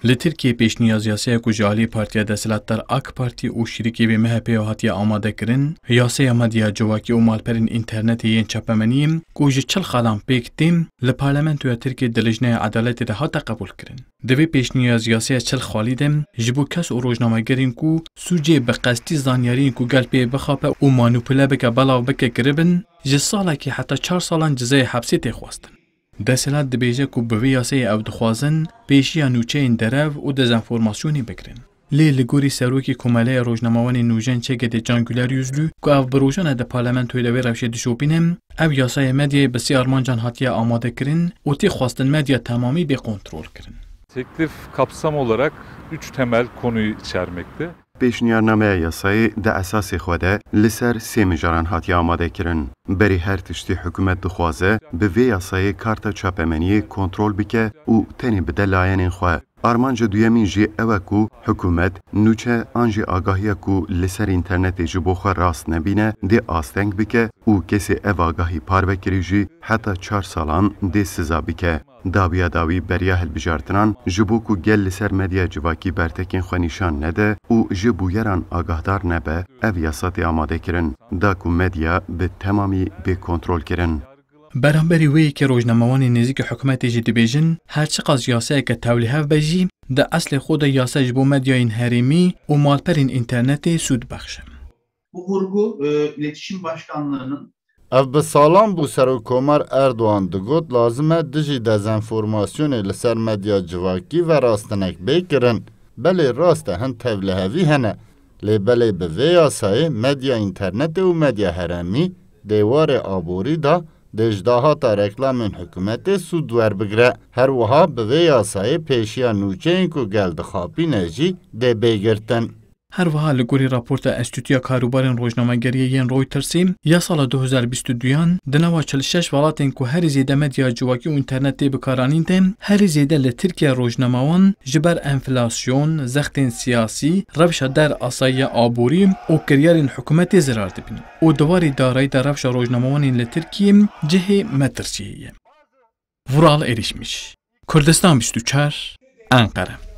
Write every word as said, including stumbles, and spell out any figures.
Li Tirkiyê pêşniyaz yasaya ku ji alî partiya desthilatdar AK Partî û şirîkê wê MHP'ê hatiye amadekirin, yasaya medya civakî û malperên înternetê yên çapemeniyê ku ji çil xalan pêk tê, li Parlamentoya Tirkiyê di Lijneya Edaletê de hate qebûlkirin. Di vê pêşniyaz yasaya çil xalî de ji bo kes û rojnamegerên ku sûcê bi qestî zanyariyên ku gel pê bixape û manîpule bike belav bike kiribin, ji salekî heta çar salan cezayê hepsê tê xwestin. Desthilat dibêje ku bi vê yasayê ew dixwazin pêşiya nûçeyên derev û dezenformasyonê bigirin. Lê li gorî Serokê Komeleya Rojnamewanên Nûjen Çegedê Can Güler Yüzlü ku ev bi rojan e di parlamentoyê de wê rewşê dişopîne, ev yasayê medyayê bi sê armancan hatiye amadekirin û tê xwestin medya temamî bê kontrolkirin. Teklif kapsam olarak üç temel konuyu içermekte. Pêşniyarnameya yasayê di esasê xwe de li ser sê mijaran hatiye amadekirin. Berî her tiştî hikûmet dixwaze bi vê yasayê karta çapemeniyê kontrol bike û tenê bide layenên xwe. Armanca duyemîn jî ew e ku hikûmet nûçe an jî agahiya ku li ser înternetê ji bo xwe rast nebîne dê asteng bike û kesê ev agahî parve kirî jî heta çar salan dê siza bike. Dawiya dawî beriya hilbijartinan ji bo ku gel li ser medya civakî bertekên xwe nîşan nede û ji bûyeran agahdar nebe, ev yasa tê amadekirin, da ku medya bi temamî bê kontrolkirin. Beramberî wê yekê rojnamewanên nêzîkî hikûmetê jî dibêjin, her çiqas yasayeke tewlîhev be jî, di eslê xwe de yasa ji bo medyayên herêmî û malperên înternetê sûd bexş e. Bu vurgu e, iletişim başkanlığının Ev bi salan bû Serokkomar Erdogan digot, lazim e dijî dezenformasyonê li ser medya civakî ve rastinek bê kirin. Belê rast e hin tevlihevî hene. Lê belê bi vê yasayê medya înternetê û medya herêmî dê warê aborî de dê ji dahata reklamên hikûmetê sûd werbigire. Her wiha bi vê yasayê pêşiya nûçeyên ku gel dixapîne jî dê bê girtin. Her wiha li gorî raporta Enstîtuya Karûbarên Rojnamegeriyê yên Reutersê ya sala du hezar bîst û duyan, di nava çil û şeş welatên ku herî zêde medya civakî û înternetê bikaranîn de, herî zêde li Tirkiye rojnamewan ji ber enflasyon, zextên siyasî, rewşa der asayiya aborî û kiryarên hikûmetê zirar dibînin û di warê darayî de rewşa rojnamewanên li Tirkiyê cihê metirsiyê ye. Vural Erişmiş, Kurdistan bîst û çar, Enqere.